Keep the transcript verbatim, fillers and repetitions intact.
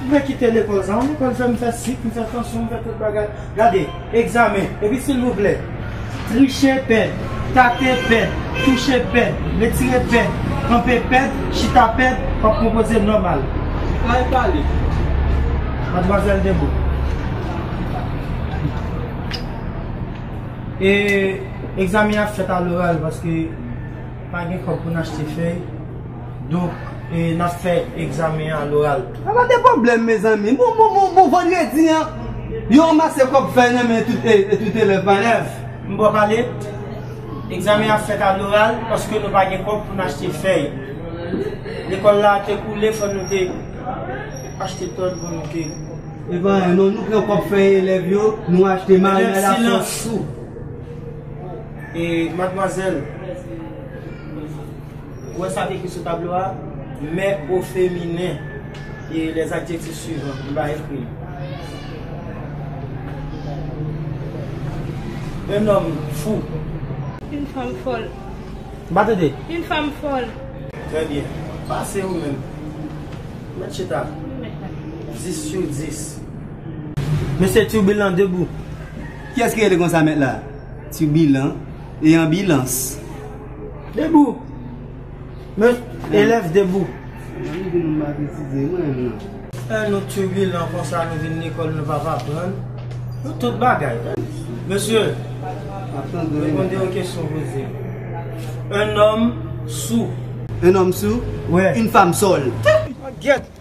Mwen kite lekòl sa, yon lekòl fè m fè sik, m fè tansyon, m fè tout bagay. Gade, egzamen, epi silvouplè, triche pèd, tate pèd, touche pèd, retire pèd, kanpe pèd, chita pèd, w ap konpoze nòmal. Kay pale. Madmwazèl Debou. E egzamen ap fèt aloral paske pa gen kòb pou n achte fèy. Donk, e, n ap fè egzamen an aloral. Ala de pwoblèm, mezanmi. Bon, bon, bon, bon, vandredi an, yo ranmase kòb fèy nan men tout, e, e, tout elèv pa. Elèv, m ba w pale. Egzamen an ap fèt aloral paske nou pa gen kòb pou n achte fèy. Lekòl la te koule, fò nou te achte tòl pou nou te. Epa, non, nou pran kòb fèy elèv yo, nou achte marinad ak sòs. Silans. E, madmwazèl, ou wè sa ki ekri sou tablo a? Mais au féminin, e les adjectifs suivants, m va ekri. Un homme fou. Une femme folle. M pa tande. Une femme folle. Très bien. Pase ou menm. Mèt chita. Dis sou dis. Mesye Turbilan, debout. Kiyès ki rele konsa mèt la? Turbilan e anbilans. Debout. Mes, elèv, debout. Mwen di nou m pa presize mwen menm nan. Lè nou turbilan konsa, nou vin lekòl, nou p ap aprann. Nou tout bagay. Mesye, m ap tande w. Reponn yon kesyon poze. Un homme sou. Un homme sou? Wi. Une femme seule. Mwen gyèt.